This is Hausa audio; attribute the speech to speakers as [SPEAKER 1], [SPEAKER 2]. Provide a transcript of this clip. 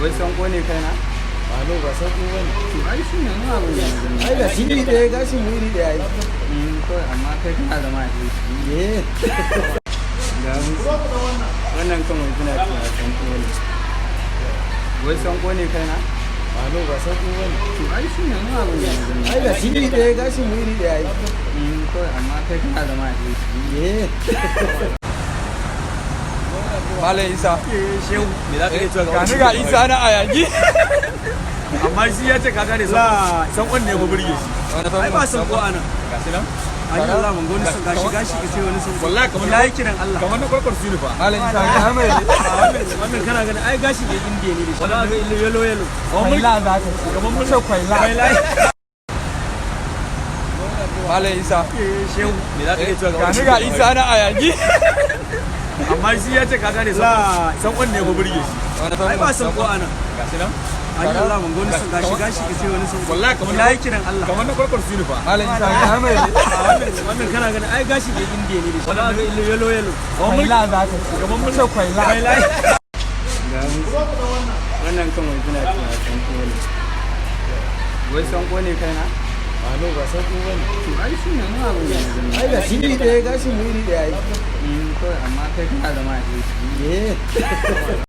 [SPEAKER 1] Wai sanko ne kai na?
[SPEAKER 2] A no, ba sanko ba ne.
[SPEAKER 1] To ai shi ne mu abin da na gani.
[SPEAKER 2] Ai ga shi iri ɗaya, gashin mu iri ɗaya ai.
[SPEAKER 1] Kawai amma kai kana zama a gefe.
[SPEAKER 2] Eh.
[SPEAKER 1] Ga wannan kan wai suna cewa sanko ne. Wai sanko ne kai na?
[SPEAKER 2] A no, ba sanko ba ne.
[SPEAKER 1] To ai shi ne mu abin da na gani.
[SPEAKER 2] Ai ga shi iri ɗaya, gashin mu iri ɗaya ai.
[SPEAKER 1] Kawai amma kai kana zama a gefe.
[SPEAKER 2] Eh.
[SPEAKER 1] Malam Isa.
[SPEAKER 3] Shehu, me za ka iya cewa?
[SPEAKER 1] Ga ni ga Isa na a yagi.
[SPEAKER 3] Amma shi ya ce ka gane sankon ne ko burge shi.
[SPEAKER 4] Ai ba sanko a nan.
[SPEAKER 3] Gashi nan.
[SPEAKER 4] Ai Allah, ban ga wani san gashi gashi ka ce wani sanko.
[SPEAKER 3] Wallahi kamar
[SPEAKER 4] Ina yake nan Allah.
[SPEAKER 3] Kamar na kwarkwar sinu fa.
[SPEAKER 1] Malam Isa ga mai.
[SPEAKER 4] Wannan kana ganin ai gashi ne Indiya ne da shi. Wannan ga yellow yellow.
[SPEAKER 1] Kwaila za ta ce.
[SPEAKER 3] Kamar mun
[SPEAKER 1] Ce kwaila. Malam Isa.
[SPEAKER 3] Shehu, me za ka iya cewa?
[SPEAKER 1] Ga ni ga Isa na a yagi.
[SPEAKER 3] Amma shi ya ce ka gane sankon ne ko burge shi.
[SPEAKER 4] Ai ba sanko a nan.
[SPEAKER 3] Gashi nan.
[SPEAKER 4] Ai Allah, ban ga wani san gashi gashi ka ce wani sanko.
[SPEAKER 3] Wallahi kamar
[SPEAKER 4] Ina yake nan Allah.
[SPEAKER 3] Kamar na kwarkwar sinu fa.
[SPEAKER 1] Malam Isa ga mai.
[SPEAKER 4] Wannan kana ganin ai gashi ne Indiya ne da shi. Wannan ga yellow yellow.
[SPEAKER 1] Kwaila za ta ce.
[SPEAKER 3] Kamar mun
[SPEAKER 1] Ce kwaila.
[SPEAKER 4] Kwaila.
[SPEAKER 1] Ga wannan kan wai suna cewa sanko ne. Wai sanko ne kai na?
[SPEAKER 2] A no, ba sanko ba ne.
[SPEAKER 1] To ai shi ne mu abin da na gani.
[SPEAKER 2] Ai ga shi iri ɗaya, gashin mu iri ɗaya ai.
[SPEAKER 1] Kawai amma kai kana zama a gefe.
[SPEAKER 2] Eh.